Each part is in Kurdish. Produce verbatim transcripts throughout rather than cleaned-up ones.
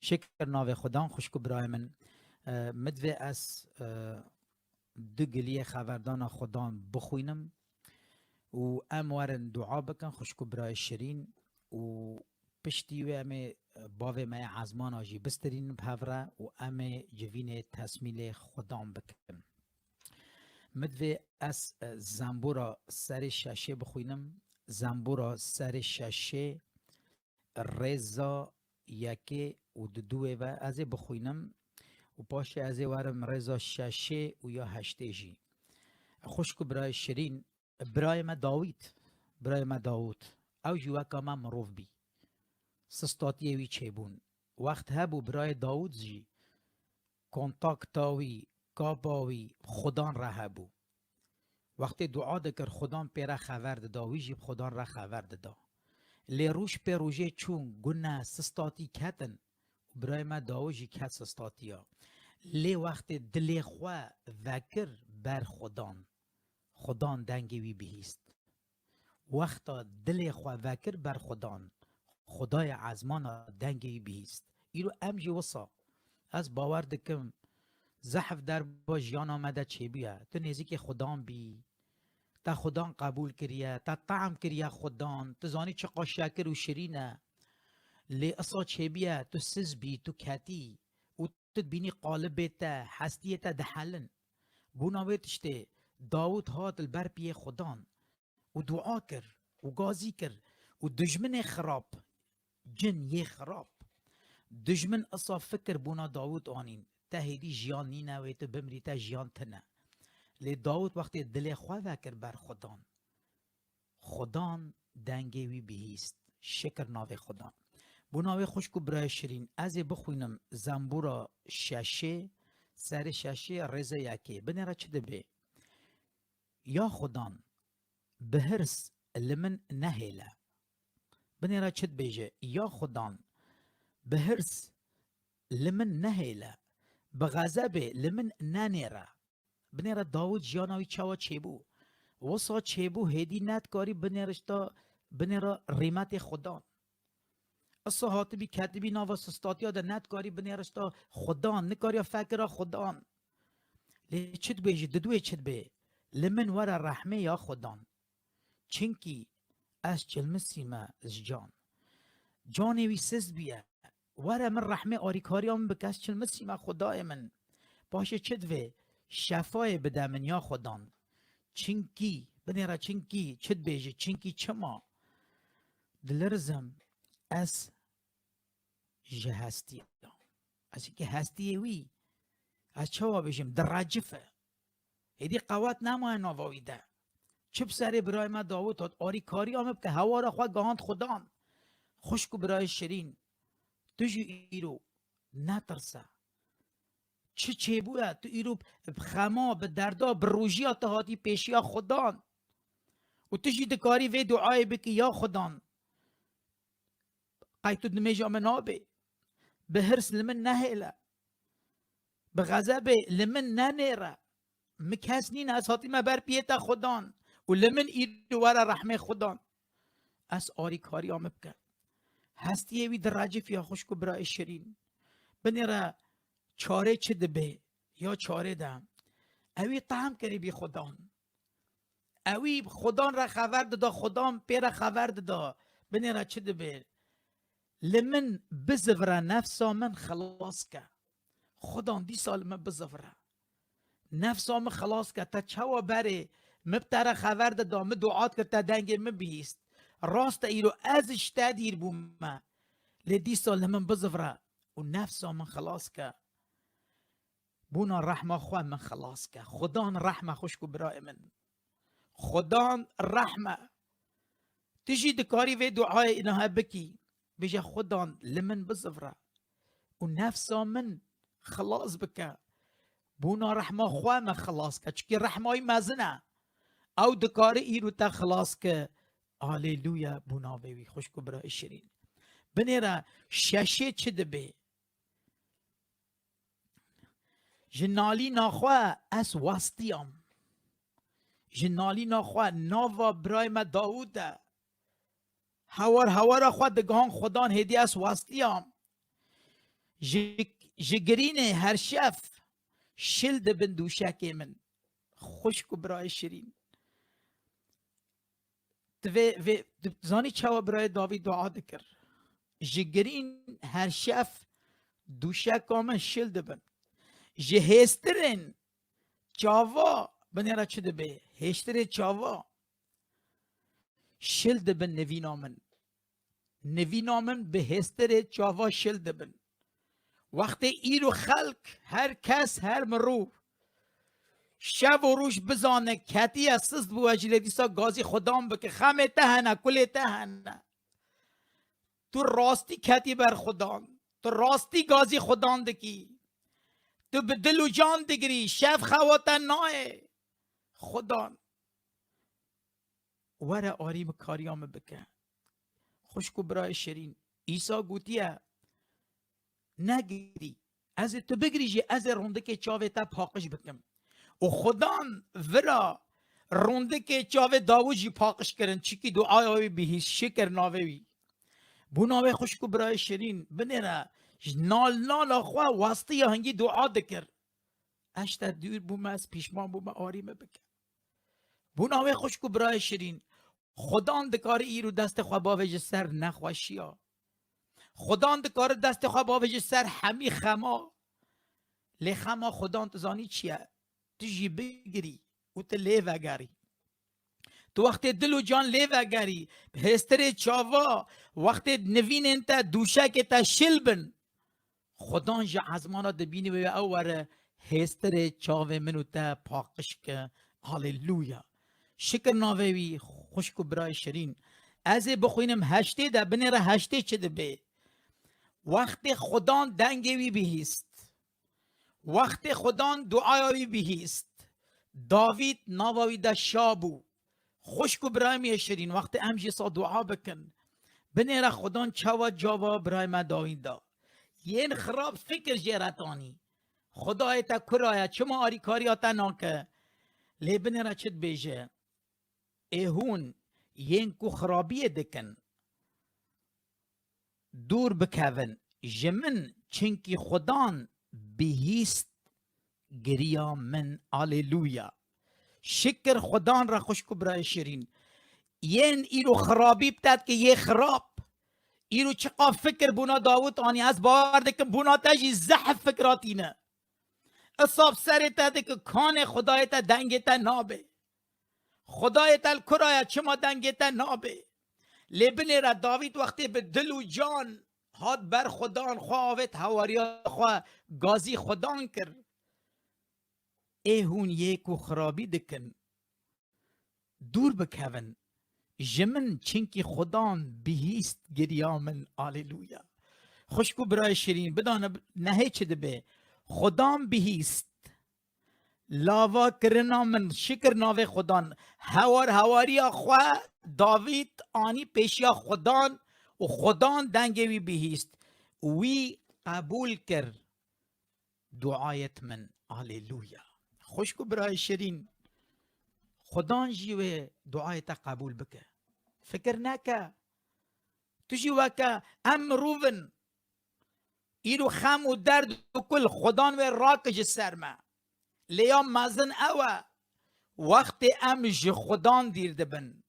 Şikir navê Xudan, xwişk û birayê min. E, min divê ez, e, du giliyê xeverdana Xudan bixwînim û em werin dua bikin, xwişk û birayê şirîn, û piştî wê em ê, e, bavê me yê ezmana jî bistirînin bi hev re û em ê civînê tesmîlê Xudan bikin. Min divê ez, e, zembûra serê şeşê bixwînim. Zembûra serê şeşê, rêza yekê û di duwê ve ez ê bixwînim û paşê ez ê werim rêza şeşê û ya heştê jî. Xwişk û birayê şirîn, birayê me Dawîd, birayê me Dawûd, ew jî weka me mirov bî. Sistatiyê wî çêbûn. Wext hebû birayê Dawûd jî kontakta wî, kapa wî, Xudan re hebû. Wextê dua dikir, Xudan pê re xever dida, wî jî bi Xudan re xever dida. Lê roj pê rojê çûn, gune sistatî ketin û birayê me Dawûd jî ket sistatiya. Lê wextê dilê xwe vekir ber Xudan, Xudan dengê wî bihîst. Wexta dilê xwe vekir ber Xudan, Xudayê ezmana dengê wî bihîst. Îro em jî wisa. Ez bawer dikim, zehf derba jiyana me de çêbûye. Tu nêzîkî Xudan bî, te Xudan qebûl kiriye, te tehm kiriye Xudan, tu zanî çiqa şekir û şirîn e. Lê isa çêbûye, tu siz bî, tu ketî û tu dibînî qalibê te, hestiyê te dihelin. Bona wê tiştê, Dawûd hat li ber piyê Xudan û dua kir û gazî kir û dijminê xirab, cin yê xirab, dijmin isa fikir bona Dawûd anîn, te hêdî jiyan nîne, wê tu bimrî, te jiyan tine. Lê Dawûd wextê dilê xwe vekir ber Xudan, Xudan dengê wî bihîst. Şikir navê Xudan. Bona wê xwişk û birayê şirîn, ez ê bixwînim zembûra şeşê, serê şeşê, rêza yekê. Binêre çi dibê? Ya Xudan, bi hirs li min nehêle. Binêre çi dibêje? Ya Xudan, bi hirs li min nehêle, bi xezebê li min nenêre. Binêre Dawûd jiyana wî çawa çêbû. Wisa çêbû, hêdî nedikarî binêrişta, binêre rîmetê Xudan. Isa hatibî ketibî nava sistatiya de nedikarî binêrişta Xudan, nikariya fekira Xudan. Lê çi dibêjî, diduê çi dibê? Li min were rehmê ya Xudan. Çinkî ez çilmisîme ji can. Canê wî siz bûye. Were min rehmê arîkariya min bike, ez çilmisîme Xudayê min. Paşê çi divê? Şefayê bide min ya Xudan. Çinkî, binêre çinkî, çi dibêjî? Çinkî çima? Dilirizim ez ji hestiya. Ez çinkî hestiyê wî, ez çawa bêjim, direcife. Hêdî qewet nemaye nava wî de. Çi bi serê birayê me Dawûd hat, arîkariya min bike, hewara xwe gihand Xudan. Xwişk û birayê şirîn, tu jî îro netirse. Çi çêbûye, tu îro bi xema, bi derda, bi rojiya tu hatî pêşiya Xudan. Û tu jî dikarî vê duayê bikî, ya Xudan, qey tu nimêja min nabê. Bi hirs li min nehêle. Bi xezebê li min nenêre. Min kes nîne, ez hatime ber piyê te Xudan. Û li min îro were rehmê Xudan. Ez arîkariya min bike. Hestiyê wî direcifiya xwişk û birayê şirîn. Binêre çarê çi dibê? Ya çarê de. Ewî tehm kirî bî Xudan. Ewî Xudan re xever dida, Xudan pê re xever dida. Binêre çi dibê? Li min bizivire, nefsa min xilas ke. Xudan dîsa li min bizivire. Nefsa min xilas ke. Te çawa berê min bi te re xever dida, min dua dikir, te dengê min bihîst. Rast e, îro ez ji te dîr bûme. Lê dîsa li min bizivire û nefsa min xilas ke. Bona rehma xwe min xilas ke. Xudan rehme, xwişk û birayê min. Xudan rehme. Tu jî dikarî vê duayê înahe bikî. Bêje, Xudan li min bizivre û nefsa min xilas bike. Bona rehma xwe min xilas ke. Çikî rehma wî mezin e. Ew dikare îro te xilas ke. Aleluya, bo navê wî, xwişk û birayê şirîn. Binêre şeşê çi dibê? Ji nalîna xwe ez westiyam. Ji nalîna xwe nava birayê me Dawûd e. Hewar hewara xwe digihan Xudan, hêdî ez westiyam. Ji, ji girînê her şev şil dibin dûşekê min. Xwişk û birayê şirîn. Tu vê, vê, tu zanî çawa birayê Davîd dua dikir? Ji girîn her şev dûşeka min şil dibin. Ji hêstirên çava, binêre çi dibe? Hêstirê çava şil dibin nivîna min. Nivîna min bi hêstirê çava şil dibin. Wextê îro xelk, her kes, her mirov şev û roj bizane ketiye, sist bûye, ji lê dîsa gazî Xudan bike. Xemê te hene, kulê te hene. Tu rastî ketî ber Xudan. Tu rastî gazî Xudan dikî. Tu bi dil û can digirî. Şev xewa te nayê. Xudan, were arî min, kariya min bike. Xwişk û birayê şirîn, Îsa gotiye, negirî. Ez ê tu bigirî jî, ez ê rondikê çavê te paqij bikim. Û Xudan vira rondikê çavê Dawûd jî paqij kirin, çikî duaya wî bihîst, şikir navê wî. Bûna wê, xwişk û birayê şirîn, binêre, ji nal nala xwe westiya hingî dua dikir. Ez ji te dûr bûme, ez pîşman bûme, arî min bike. Bûna wê, xwişk û birayê şirîn, Xudan dikare îro destê xwe bavêje ser nexweşiya. Xudan dikare destê xwe bavêje ser hemî xema. Lê xema Xudan tu zanî çi ye? Tu jî bigirî û tu lê vegerî. Tu wextê dil û can lê vegerî, bi hêstirê çava, wextê nivînên te, dûşekê te şil bin, Xudan ji ezmana dibînî wê ew were hêstirê çavê min û te paqij ke. Haleluya. Şikir navê wî, xwişk û birayê şirîn. Ez ê bixwînim heştê de, binêre heştê çi dibe. Wextê Xudan dengê wî bihîst. Wextê Xudan duaya wî bihîst. Davîd nava wî de şa bû. Xwişk û birayê min yê şirîn, wextê em jî sa dua bikin, binêre Xudan çawa cava birayê me Davîd da. Yên xirab fikir jê re tanî. Xwedayê te kura ye, çima arîkariya te nake? Lê binêre çi dibêje? Ê hûn yên ku xirabiyê dikin, dûr bikevin ji min, çinkî Xudan bihîst giriya min. Aleluya. Şikir Xudan re, xwişk û birayê şirîn. Yên îro xirabî bi te dike, yê xirab. Îro çiqa fikir bûna Dawûd anî, ez bawer dikim bûna te jî zehf fikira tîne. Isab serê te dike, kanê Xwedayê te dengê te nabe. Xwedayê te li kura ye, çima dengê te nabe? Lê binêre Davîd wextê bi dil û can hat ber Xudan, xwe avêt hewariya xwe, gazî Xudan kir. Ê hûn yê ku xirabî dikin, dûr bikevin ji min, çinkî Xudan bihîst giriya min. Aleluya. Xwişk û birayê şirîn, bidane nehê çi dibe. Xudan bihîst. Lava kirina min, şikir navê Xudan. Hewar hewariya xwe Davîd anî pêşiya Xudan û Xudan dengê wî bihîst. Wî qebûl kir duayet min. Aleluya. Xwişk û birayê şirîn, Xudan jî wê duayê te qebûl bike. Fikir neke. Tu jî weke em mirov in. Îro xem û derd û kul Xudan wê rake ji ser me. Lê ya mezin ew e, wextê em ji Xudan dîr dibin.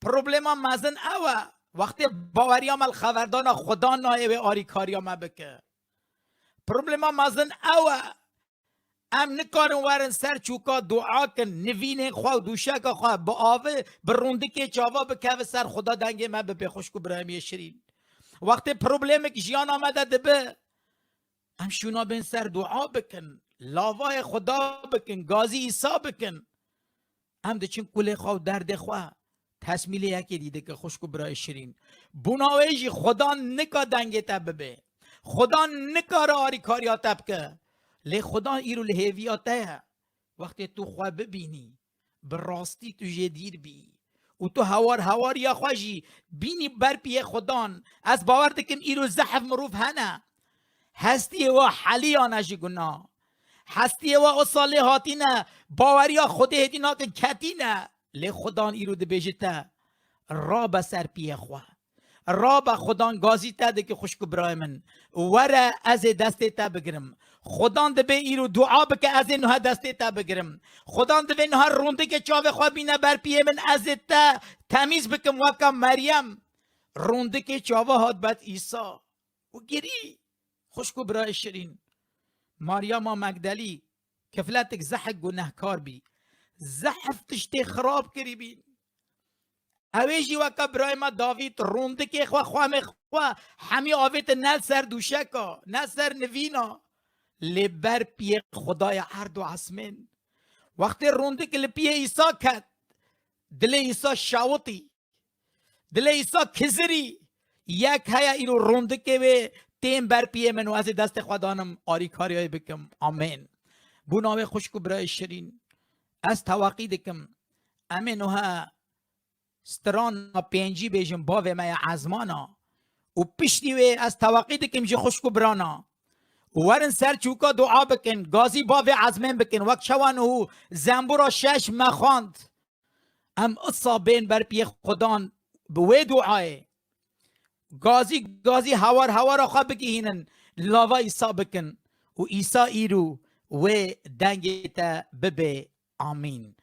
Problema mezin ew e, wextê baweriya me li xeverdana Xudan nayê wê arîkariya me bike. Problema mezin ew e, em nikarin werin ser çûka dua kin, nivînên xwe û dûşeka xwe biavin, bi rûndikê çava bikevin ser Xuda, dengê me bibe, xwişk û birayê min yê şirîn. Wextê problemek jiyana me de dibe, em şûna bên ser dua bikin, lavayê Xuda bikin, gazî Îsa bikin. Em diçin kulê xwe û derdê xwe tesmîlê yekê dî dikin, xwişk û birayê şirîn. Bûna wê jî Xudan nika dengê te bibe. Xudan nikare arîkariya te bike. Lê Xudan îro li hêviya te ye. Wextê tu xwe bibînî, bi rastî tu jê dîr bî û tu hewar hewariya xwe jî bînî ber piyê Xudan. Ez bawer dikim îro zehf mirov hene. Hestiyê we heliyane ji guna. Hestiyê we wisa lê hatîne, baweriya Xwedê hêdî nakin, ketîne. Lê Xudan îro dibêje te, rabe ser piyê xwe. Rabe, Xudan gazî te dike, xwişk û birayê min. Were, ez ê destê te bigirim. Xudan dibê îro dua bike, ez ê niha destê te bigirim. Xudan divê niha rûndikê çavê xwe bîne ber piyê min, ez ê te temîz bikim weka Meryem. Rûndikê çava hat ber Îsa û girî. Xwişk û birayê şirîn, Maryama Megdelî kifletik zehf gunehkar bî. Zehf tiştê xirab kirî bîn. Ew ê jî weke birayê me Davîd rûndikê xwe, xwemê xwe hemî avêtin ne li ser dûşeka, ne ser nivîna. Lê ber piyê Xwedaya erd û esmên. Wextê rûndik li piyê Îsa ket, dilê Îsa şawitî. Dilê Îsa kizirî. Yek heye îro rûndikê wê tên ber piyê min û ez ê destê xwe danim arîkariyayê bikim. Amên. Bo navê xwişk û birayê şirîn, ez teweqî dikim. Em ê nuha strana pêncî bêjin Bavê me ya ezmana û piştî wê ez teweqî dikim ji xwişk û birana. Û werin ser çûka dua bikin, gazî Bavê ezmên bikin, wek çawa nuhû zembûra şeş me xwend. Em isa bên ber piyê Xudan bi wê duayê. Gazî, gazî hawar hawara xwe bigihînin, lava Îsa bikin û Îsa îro wê dengê te bibe. Amîn.